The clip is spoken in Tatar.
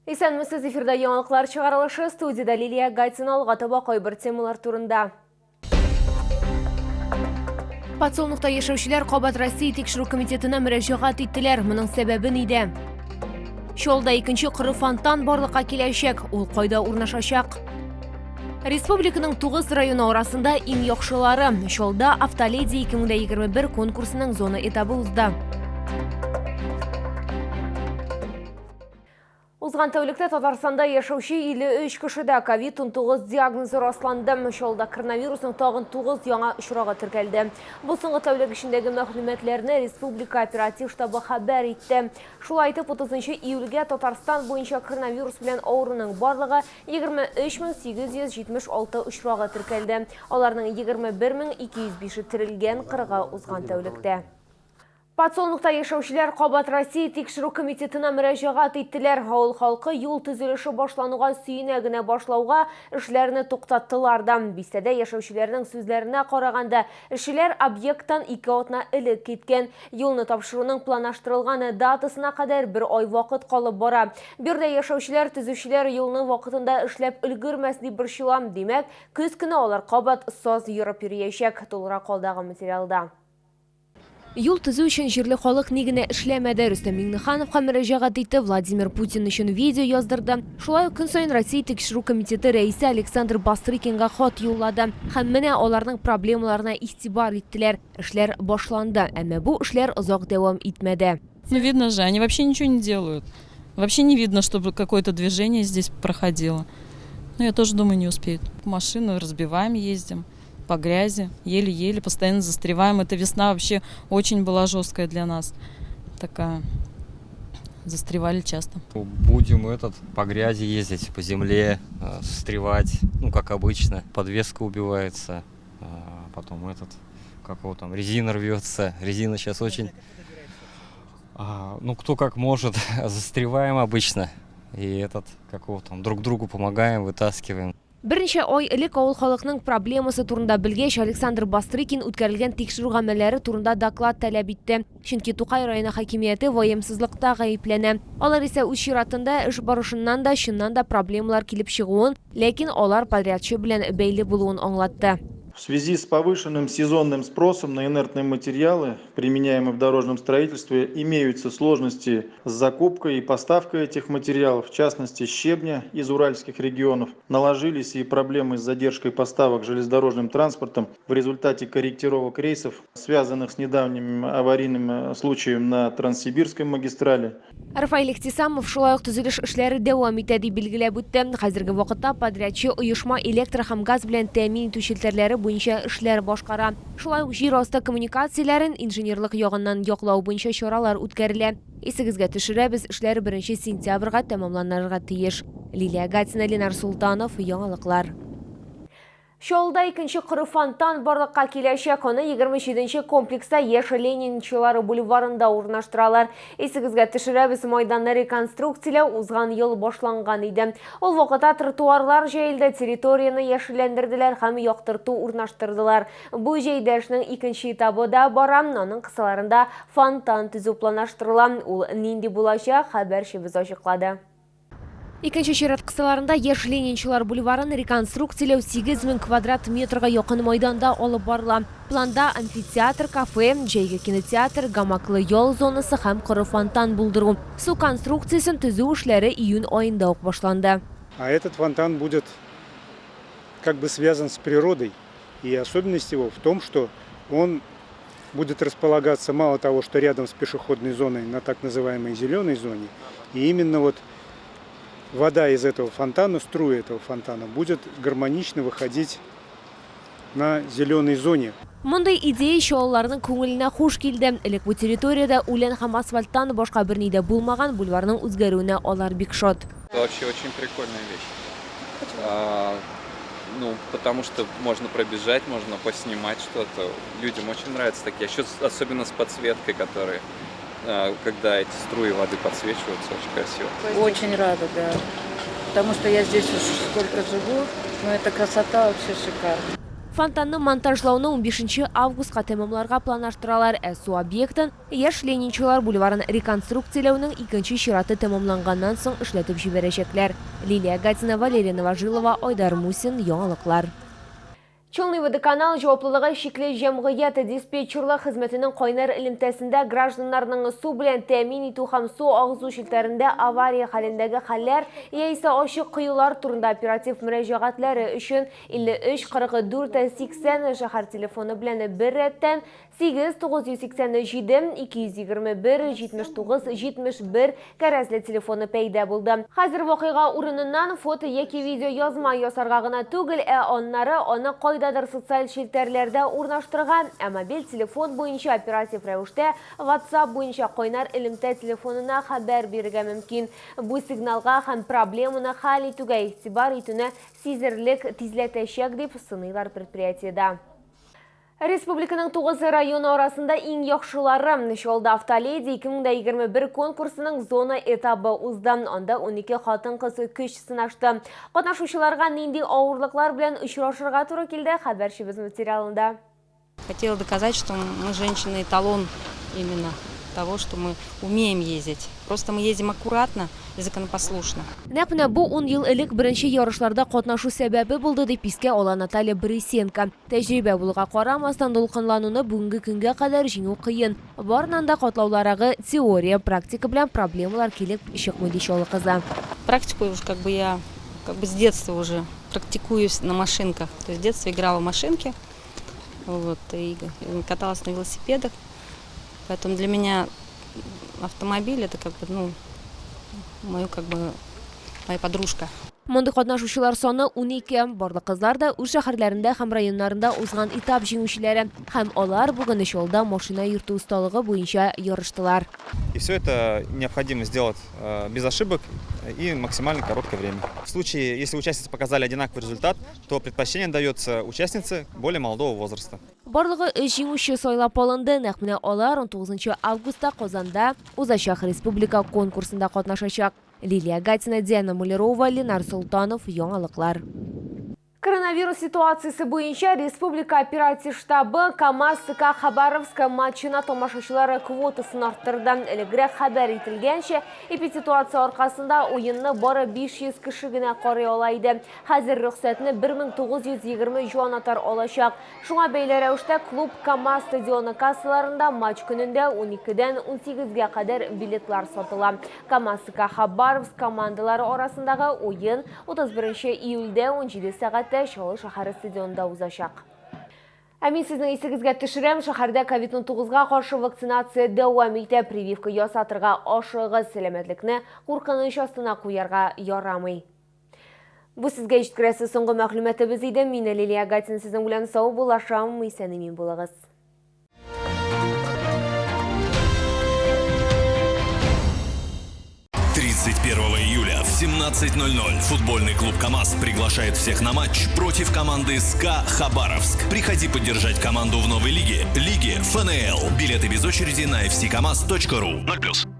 Исәнмесез, эфирда яңалыклар чыгарылышы, студиядә Лилия Гатина, алга таба кайбер темалар турында. Подсолнухта яшәүчеләр кабат Россия тикшерү комитетына мөрәҗәгать иттеләр. Моның сәбәбе нидә? Чаллыда икенче коры фонтан барлыкка киләчәк. Ул кайда урнашачак? Республиканың 9 районы арасында иң яхшылары. Чаллыда Автоледи 2021 конкурсының зона этабы узды. Узган тәүлектә Татарстанда яшәүче 53 кешедә ковид-19 диагнозы расланды. Чаллыда коронавирусның тагын 9 яңа очрагы теркәлде. Бу соңгы тәүлек эчендәге мәгълүматларны республика оператив штабы хәбәр итте. Шулай итеп, 30 июльгә Татарстан буенча коронавирус белән авыруның барлыгы 23876 очрагы теркәлде. Аларның 21205-е терелгән, 40-ы узган тәүлектә. Подсолнухта яшәүчеләр кабат Россия Тикшерү комитетына мөрәҗәгать иттеләр. Авыл халкы юл төзелеше башлануга сөенә генә башлауга, эшләрне туктаттылар да. Бистәдә яшәүчеләрнең сүзләренә караганда, эшчеләр объекттан ике атна элек киткән. Юлны тапшыруның планлаштырылган датасына кадәр бер ай вакыт калып бара. Биредә яшәүчеләр төзүчеләр юлны вакытында эшләп өлгермәс дип борчыла. Димәк, көз көне алар кабат саз ерып йөриячәк. Тулырак алдагы материалда. Юл төзү өчен җирле халык ни генә эшләмәде. Рөстәм Миңнехановка мөрәҗәгать итте, Владимир Путин өчен видео яздырды. Шулай ук көн саен Россия Тикшерү комитеты рәисе Александр Бастрыкинга хат юллады. Һәм менә аларның проблемаларына игътибар иттеләр. Эшләр башланды. Әмма бу эшләр озак дәвам итмәде. Ну видно же, они вообще ничего не делают. Вообще не видно, чтобы какое-то движение здесь проходило. Ну я тоже думаю, не успеют. Машину разбиваем, ездим по грязи, еле-еле, постоянно застреваем. Эта весна вообще очень была жесткая для нас. Такая. Застревали часто. Будем этот по грязи ездить, по земле, застревать, ну, как обычно. Подвеска убивается, потом этот, какого там, резина рвется. Резина сейчас очень... Ну, кто как может, застреваем обычно. И этот, какого там, друг другу помогаем, вытаскиваем. Берничә ай элек авыл халыкның проблемасы турында белгәч, Александр Бастрыкин үткәрелгән тикшерү гамәлләре турында доклад таләп итте. Чөнки Тукай районы хакимияте ваемсызлыкта гаепләнә. Алар исә үз чиратында эш барышыннан да чыннан да проблемалар килеп чыгуын, ләкин алар подрядчы белән бәйле булуын аңлатты. В связи с повышенным сезонным спросом на инертные материалы, применяемые в дорожном строительстве, имеются сложности с закупкой и поставкой этих материалов, в частности щебня из уральских регионов. Наложились и проблемы с задержкой поставок железнодорожным транспортом в результате корректировок рейсов, связанных с недавним аварийным случаем на Транссибирской магистрали. Рафаэль Ихтисамов шулай ук төзелеш эшләре дәвам итә дип билгеләп үтте. Хәзерге вакытта подрядчы оешма электр һәм газ белән тәэмин итү челтәрләре буенча эшләр башкара. Шулай ук җир асты коммуникацияләрен инженерлык ягыннан яклау буенча чаралар үткәрелә. Исегезгә төшерәбез, эшләр беренче сентябрьгә тәмамланырга тиеш. Лилия Гатина, Ленар Солтанов, Яңалыклар. Чаллыда икенче коры фонтан барлыкка киләчәк. Аны 27 нче комплекста Яшь Ленинчылар бульварында урнаштыралар. Исегезгә төшерәбез, майданны реконструкцияләү узган ел башланган иде. Ул вакытта тротуарлар җәелде, территорияне яшелләндерделәр һәм яктырту урнаштырдылар. Бу җәйдә эшнең икенче этабы да бара, аның кысаларында фонтан төзү планлаштырыла. Ул нинди булачак, хәбәрчебез ачыклады. Икенче чират кысаларында Яшь Ленинчылар бульварын реконструкцияләү 8000 квадрат метрга якын майданда алып барыла. Планда амфитеатр, кафе, җәйге кинотеатр, гамаклы ял зонасы һәм коры фонтан булдыру. Су конструкциясен төзү эшләре июнь аенда ук башланды. А этот фонтан будет как бы связан с природой. И особенность его в том, что он будет располагаться мало того, что рядом с пешеходной зоной, на так называемой зеленой зоне, и именно вот вода из этого фонтана, струи этого фонтана будет гармонично выходить на зеленой зоне. Мондый идея чаллыларның күңеленә хуш килде. Элек бу территориядә үлән һәм асфальттан башка берни дә булмаган бульварның үзгәрүенә алар бик шат. Это вообще очень прикольная вещь. Ну, потому что можно пробежать, можно поснимать что-то. Людям очень нравятся такие. Еще особенно с подсветкой, которые, когда эти струи воды подсвечиваются, очень красиво. Очень рада, да. Потому что я здесь уж сколько живу, но эта красота вообще шикарная. Фонтанны монтажлауны 15 августка тәмамларга планлаштыралар, ә су объектын Яшь ленинчылар бульварын реконструкцияләүнең икенче чираты тәмамланганнан соң эшләтеп җибәрәчәкләр. Лилия Гатина, Валерия Новожилова, Айдар Мусин, Яңалыклар. Челны водоканал җаваплылыгы чикле җәмгыять диспетчерлык хезмәтенең кайнар элемтәсендә гражданнарның су белән тәэмин итү һәм су агызу челтәрендә авария хәлендәге хәлләр яисә ачык коелар турында оператив мөрәҗәгатьләре өчен 53 44 80 шәһәр телефоны белән беррәттән 8 987 221 79 71 кәрәзле телефоны пәйда булды. Хәзер вакыйга урыныннан фото яки видеоязма ясарга гына түгел, ә аннары аны кайдадыр социаль челтәрләрдә урнаштырырга, ә мобиль телефон буенча оператив рәвештә WhatsApp буенча кайнар элемтә телефонына хәбәр бирергә мөмкин. Бу сигналга һәм проблеманы хәл итүгә игътибар итүне сизерлек тизләтәчәк, дип сыныйлар предприятиедә. Республиканың тугыз районы арасында иң яхшылары Чаллыда Автоледи 2021 конкурсының зона этабы узды. Анда 12 хатын-кыз көч сынашты. Катнашучыларга нинди авырлыклар белән очрашырга туры килде, хәбәрчебез материалында. Хотела доказать, что мы женщины эталон именно того, что мы умеем ездить. Просто мы ездим аккуратно и законопослушно. Нәкъ менә бу ун ел элек беренче ярышларда катнашу сәбәбе булды, дип искә ала Наталья Борисенко. Тәҗрибә булуга карамастан, дулкынлануны бүгенге көнгә кадәр җиңү кыен. Барыннан да катлаулырагы теория, практика белән проблемалар килеп чыкмый, ди Чаллы кызы. Практику уж как бы я как бы с детства уже практикуюсь на машинках. То есть в детстве играла в машинки, вот, и каталась на велосипедах. Поэтому для меня автомобиль это как бы, ну, мою как бы, моя подружка. Мондый катнашучылар саны 12. Барлык кызлар да үз шәһәрләрендә һәм районнарында узган этап җиңүчеләре. Һәм алар бүген Чаллыда машина йөртү осталыгы буенча ярыштылар. И все это необходимо сделать без ошибок и максимально короткое время. В случае, если участницы показали одинаковый результат, то предпочтение дается участнице более молодого возраста. Барлыгы өч җиңүче сайлап алынды. Нәкъ менә алар 19 августта Казанда узачак республика конкурсында катнашачак. Лилия Гатина, Диана Мулерова, Ленар Солтанов, Яңалыклар. Коронавирус ситуациясе буенча Республика оператив штабы КАМАЗ СКА Хабаровск матчына тамашачылар квотасын арттырды. Элегрәк хәбәр ителгәнчә, эпидситуация аркасында уенны бары 500 кеше генә карый ала иде. Хәзер рөхсәтне 1920 җанатар алачак. Шуңа бәйле рәвештә клуб КАМАЗ стадионы кассаларында матч көнендә 12-дән 18-гә кадәр билетлар сатыла. КАМАЗ СКА Хабаровск командалары арасындагы уен 31 июльдә 17 сәгатьтә Чаллы шәһәре стадионында узачак. Ә мин сезнең исегезгә төшерәм, шәһәрдә COVID-19-га каршы вакцинация дәвам итә. Прививка ясатырга ашыгыгыз, сәламәтлекне куркыныч астына куярга ярамый. Бу сезгә җиткерәсе соңгы мәгълүматыбыз иде. Мин Лилия Гатин сезнең белән сау булашам. Исән-имин булыгыз. 31 июля в 17:00 футбольный клуб «КамАЗ» приглашает всех на матч против команды СКА «Хабаровск». Приходи поддержать команду в новой лиге, лиге ФНЛ. Билеты без очереди на fccамаз.ру. 0+.